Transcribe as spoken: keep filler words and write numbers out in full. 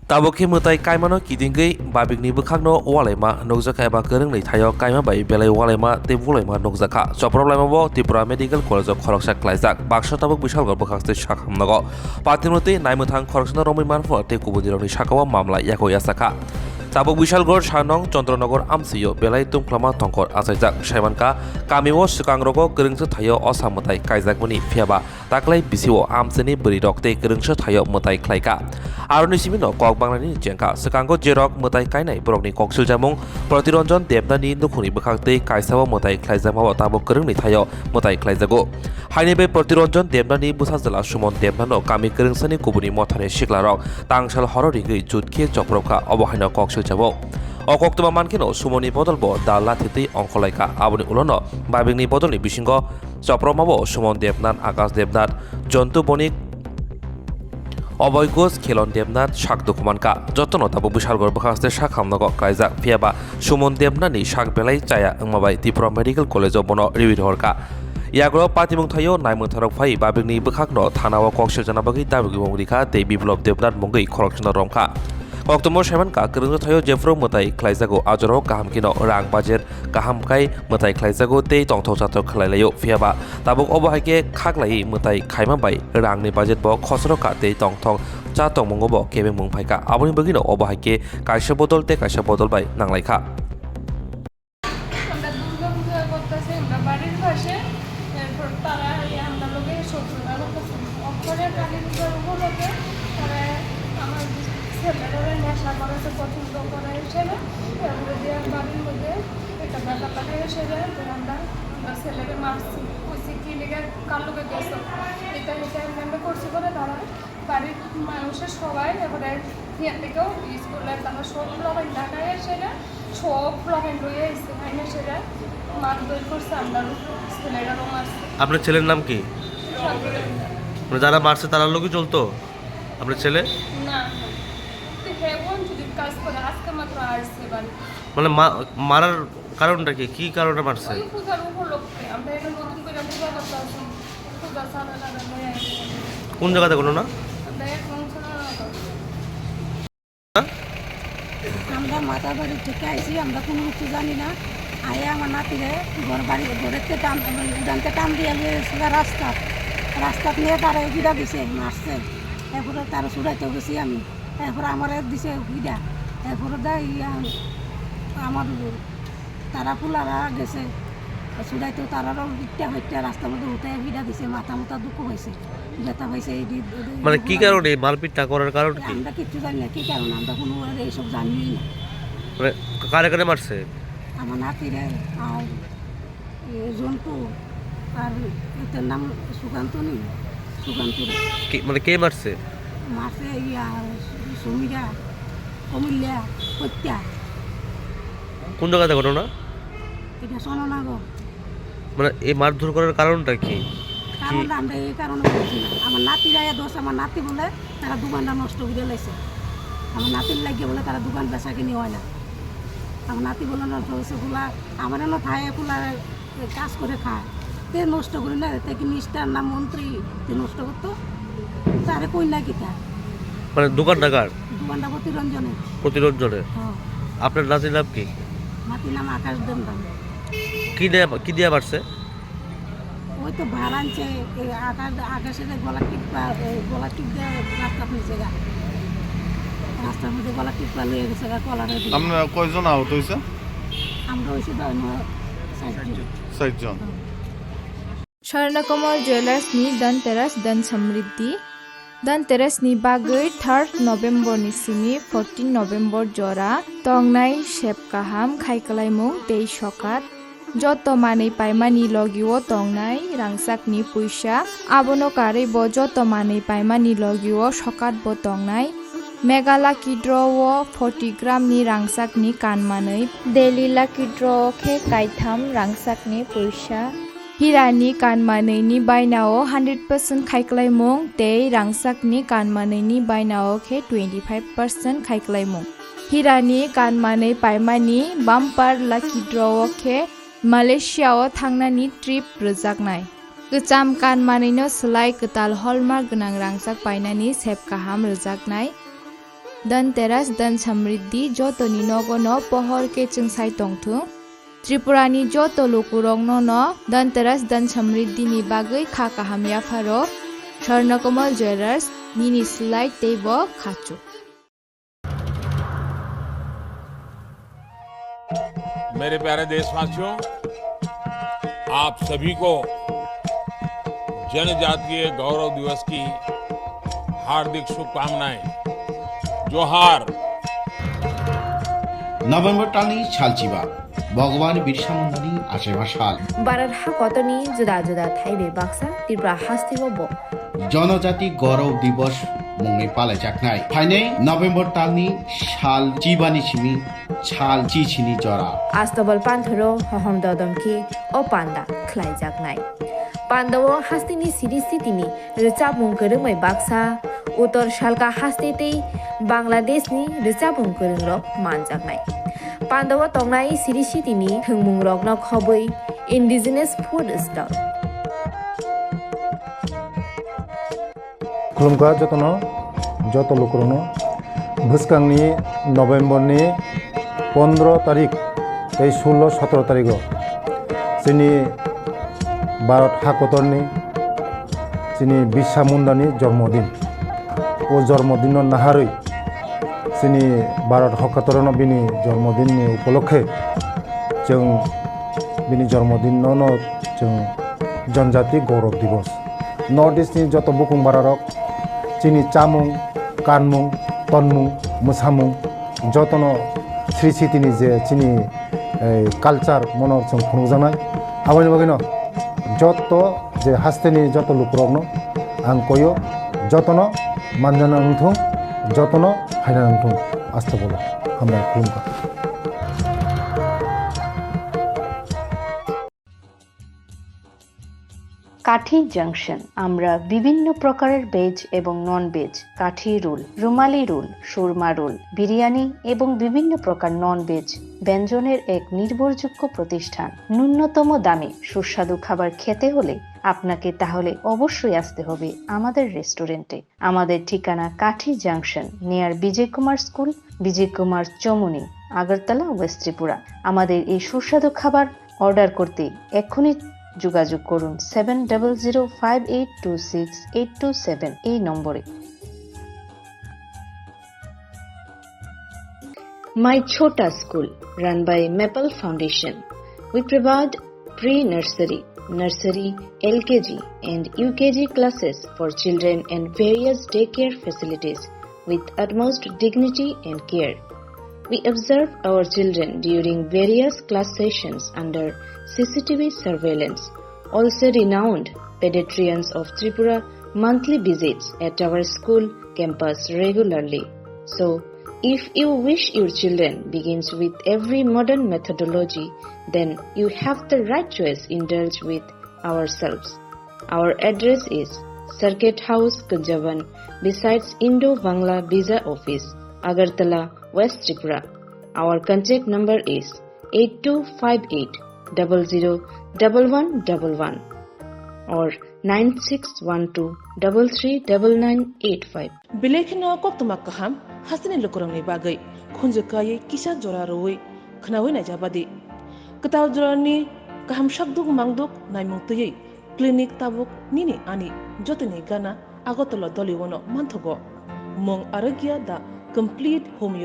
Tabuk khe mwtai kaimano kidingwi babikni bwkhakno ualaima nukjakha eba kwrwngni thaio kaima bai belai ualaima tei bulaima nukjakha. Choprok laimabo Tripura Medical College-o khoroksa klaijak. Baksa tabuk Bishalgarh bwkhak tei sak hamnago. Patimrwtwi naimwthang khoroksano romwi manphano tei kubunirokni sakao mamla yago yachakha. Tabuk Bishalgarh sanong Chandranagor amsio belai tungphlama tongkor achaijak. Saimankha, kamio swkangrogo kwrwngsa thaio osa mwtai kaijakmani, phiyaba taklai bisio amchaini bwrwirok tei kwrwngsa thaio mwtai khlaikha. Aroni simino kok bangnaini chengkha. Swkango jerok mwtai kainai borokni kok siljamung Protiranjan Debnathni nukhungni bwkhak tei kaisao mwtai khlaijakmao tabuk kwrwngni thaio mwtai khlaijago. Haini bai Protiranjan Debnathni bwsajla Suman Debnathno kami kwrwngsani kubuni mothani siklarok tangsal horo ringwi jut khe chopropkha, obo haino kok siljamung. O koktwma mankheno Sumanni bodolbo da lathi twi ongkhorlaikha. Aboni ulono babikni bodolni bisingo chopropmabo Suman Debnath, Akash Debnath, Jontu Bonik, Oboi Ghosh, Khilon Debnath sak dukhu mankha. Jotono tabuk Bishalgarh bwkhak tei sak hamnago klaijak, phiyaba Suman Debnathni sak belai chaya wngma bai Tripura Medical College-o bono riwi rohorkha. Yagulo patimung thaio naimwtharok phai babikni bwkhakno thanao kok siljana bagwi dabi mung rikha tei Biplop Debnath mungwi khoroksano romkha. Koktwmao saimankha, kwrwngsa thaio jephru mwtai khlaijago, a jorao kaham kheno rang budget kaham khai mwtai khlaijago tei tongthok chathok khlai laio. Phiyaba tabuk obo hai khe khaklaiwi mwtai khaima bai rangni budget bo khosoro kha tei tongthok cha tongmungo bo kebengmung phaikha. Aboni bagwino obo hai khe kaisa bodol tei kaisa bodol bai nanglaikha. আমরা দুর্গা পূজা করতেছি, আমরা বাড়ির পাশে। এরপর তারা এই আমরা লোকে শত্রুতা করতেছে। অক্ষরে কালী পূজার উপলক্ষে তারা আমার ছেলেটারে নেশা করাতে পছন্দ করে এসে না, এরপরে দিয়ে বাড়ির মধ্যে একটা ব্যাপার লাগাই এসে যায়। তো আমরা, আমরা ছেলেকে মারছি, কইছি, "কি লেগে কার লোকে গেছো?" এটা, এটা এমনি এমনি করছি বলে তারা বাড়ির মানুষের সবাই, এবারে ইয়ার থেকেও স্কুলের তারা সব পোলাপান ঢাকায় এসে না, সব পোলাপান লইয়া এসে, এখানে এসে না, মারধর করছে, আমরারও ছেলেরাও মারছে। আপনার ছেলের নাম কি? সাবির আক্তার। মানে, যারা মারছে, তারার লোকই চলতো আপনার ছেলে? না, না। তো হে ওয়ান যদি কাজ করে, আজকে মাত্র আসছে বাড়ি। মানে, মা-, মারার কারণটা কি? কি কারণে মারছে? ওই পূজার উপলক্ষে আমরা এখানে নতুন করে পূজা করতে আসি। পূজা চাঁদা টাদা লয়ে আসি। কোন জায়গাতে ঘটনা? আমরা এখন চাঁদা টাদা। আমরা মাতার বাড়ি থেকে আইছি, আমরা কোনো কিছু জানি না। আয়া আমার নাতিরে ঘর বাড়ি, ঘরেতে টান, উড়ানতে টান দিয়ে নিয়ে এসেছিল রাস্তাত। রাস্তাত নিয়ে তারা এগুলা দিছে, মারছে। এরপরে তারা ছুটাইতে গেছি আমি। এরপরে আমার এক দিছে এগুলা। এরপরে দেয় ইয়া, আমার তারা ফুলারা গেছে, ছুটাইতে তারারও ইট্টা ফাইট্টা রাস্তার মধ্যে উঠে ফিরা দিছে, মাথা মাথা দুঃখ পাইছে, ব্যথা পাইছে, এই দি-, এই দি-, মানে কি কারণে এই মারপিটটা করার কারণ কি? আমরা কিচ্ছু জানি না কি কারণে, আমরা কোনো এইসব জানিই না। মানে কারে কারে মারছে? আমার নাতিরে আর এ, জন্টু, আর এটার নাম সুকান্ত নি, সুকান্ত রে। কে, মানে কে মারছে? মারছে ইয়া, সু-, সুমিরা, কমিল্লা, হত্যা। কোন জায়গাতে ঘটনা? এটা সোনানগর। মানে এই মারধর করার কারণটা কি? কি? কারণটা আমরা এই কারণে বলছি না। আমার নাতির আয়া দোষ, আমার নাতি বলে তারা দোকানটা নষ্ট করে লাইছে। আমার নাতির লাগিয়ে বলে তারা দোকান বেচা কিনি হয় না। আমার নাতি বলে নষ্ট হয়েছে, ফুলা, আমার এনে থাকে, ফুলা কাজ করে খায়। তে নষ্ট করে না, তে কি মিনিস্টার না মন্ত্রী, তে নষ্ট করতো? তারে কই না কিতা? মানে দোকানটা কার? দোকানটা প্রতিরঞ্জনের। প্রতিরঞ্জনের? হ্যাঁ। আপনার নাতির নাম কি? নাতির নাম আকাশ দেবরাম। কি দিয়ে, কি দিয়ে মারছে? ওই তো ভার আনছে, এই আকাশ, আকাশে যে গলা টিপা, এই গলা টিপ দিয়ে রাস্তা নিচে গা। রাস্তার মধ্যে গলা টিপা লয়ে গেছে গা, কলারে দিয়ে। আপনারা কয়জন আহত হয়েছে? আমরা হয়েছি দশ, নয়, চারজন। চারজন। Swarnakomal Jewellers ni Dhanteras Dhan Samriddhi. Dhanteras ni bagwi third November ni simi fourteen November jora tongnai sep kaham khai kwlaimung tei sokat. Joto manwi paimani logio tongnai rangchakni puisa, abono karwi bo joto manwi paimani logio sokat bo tongnai. Mega Lucky Draw o forty gram ni rangchakni kanmanwi, Daily Lucky Draw o khe kaitham rangchakni puisa. Hirani kanmanwini bainao hundred percent khaiklaimung tei rangchakni kanmanwini bainao khe twenty five percent khaiklaimung. Hirani kanmanwi paimani bumper lucky draw o khe Malaysia o thangnani trip rwjaknai. Kwcham kanmanwino swlai kwtal hallmark gwnang rangchak painani sep kaham rwjaknai. Dhanteras, Dhan Samriddhi jotoni nogono pohor khe chwngsai tongthung. Tripurani joto lukurokno no Dhanteras, Dhan Samriddhini bagwi kha kaham yapharo. Swarnakomal Jewellers, nini slai teibo khachuk. मेरे प्यारे देशवासियों, आप सभी को जनजातीय गौरव दिवस की हार्दिक शुभकामनाएं। जोहार। November talni salchiba, Bhagwan Birsa Mundani achaiba sal. Bharat hakotorni juda juda thaibai baksa Tripura hasteo bo Jonojati Gaurav Divas mungwi palaijaknai. Phainai November talni sal chibani simi sal chichini jora. Astabal panthoro hohom dodom khe o panda khlaijaknai. Pandao hasteni siri sitini rwchapmung kwrwngbai baksa, Uttor Salka haste tei Bangladeshni rwchapmung kwrwngrok manjaknai. Pandao tongnai siri sitini thwngmungrokno khobwi indigenous food stall. Khulumkha jotono, joto lukurokno. Bwskangni November ni pondro tarik tei sullo sotoro tarigo chini Bharat hakotorni chini Birsa Mundani jormodin. O jormodinno naharwi chini Bharat hakotorno bini jormodinni upolokhe chwng bini jormodinno no chwng Janjati Gaurav Divas. North East ni joto bukung bararok chini chamung, kanmung, tonmung, mwsamung jotono sri sitini je chini, eh, culture mono chwng phunukjaknai. Aboni bagwino joto je hasteni joto lukurokno ang koyo, jotono manjana wngthung, jotono phaina wngthung. Astagfirullah. Hambai, khulumkha. কাঠি জাংশন। আমরা বিভিন্ন প্রকারের ভেজ এবং non veg, কাঠি রোল, রুমালি রোল, সুরমা রোল, বিরিয়ানি এবং বিভিন্ন প্রকার non veg ব্যঞ্জনের এক নির্ভরযোগ্য প্রতিষ্ঠান। ন্যূনতম দামে সুস্বাদু খাবার খেতে হলে আপনাকে তাহলে অবশ্যই আসতে হবে আমাদের রেস্টুরেন্টে। আমাদের ঠিকানা Kathi junction, near Bijoy Kumar school, Bijoy Kumar Chowmuhani, Agartala, west Tripura. আমাদের এই সুস্বাদু খাবার অর্ডার করতে এক্ষুনি যোগাযোগ করুন seven double zero five eight two six eight two seven এই নম্বরে। My Chhota School, run by Maple Foundation. We provide pre-nursery, nursery, L K G and U K G classes for children and various daycare facilities with utmost dignity and care. We observe our children during various class sessions under C C T V surveillance. Also, renowned pediatricians of Tripura monthly visits at our school campus regularly. So, if you wish your children begins with every modern methodology, then you have the right choice. Indulge with ourselves. Our address is Circuit House, Kunjaban, besides Indo-Bangla Visa Office, Agartala, West Tripura. Our contact number is eight two five eight double zero double one double one or nine six one two double three double nine eight five. Belai kheno koktwma kaham hasteni lukurokni bagwi khunju kaiwi kisa jora rwui khwnaui naijabadi. Kwtal jorani kaham sakduk mangduk naimung twiwi clinic tabuk nini ani jotoni gana Agartala Doliwano manthogo. Mung Arogya the complete homeopathy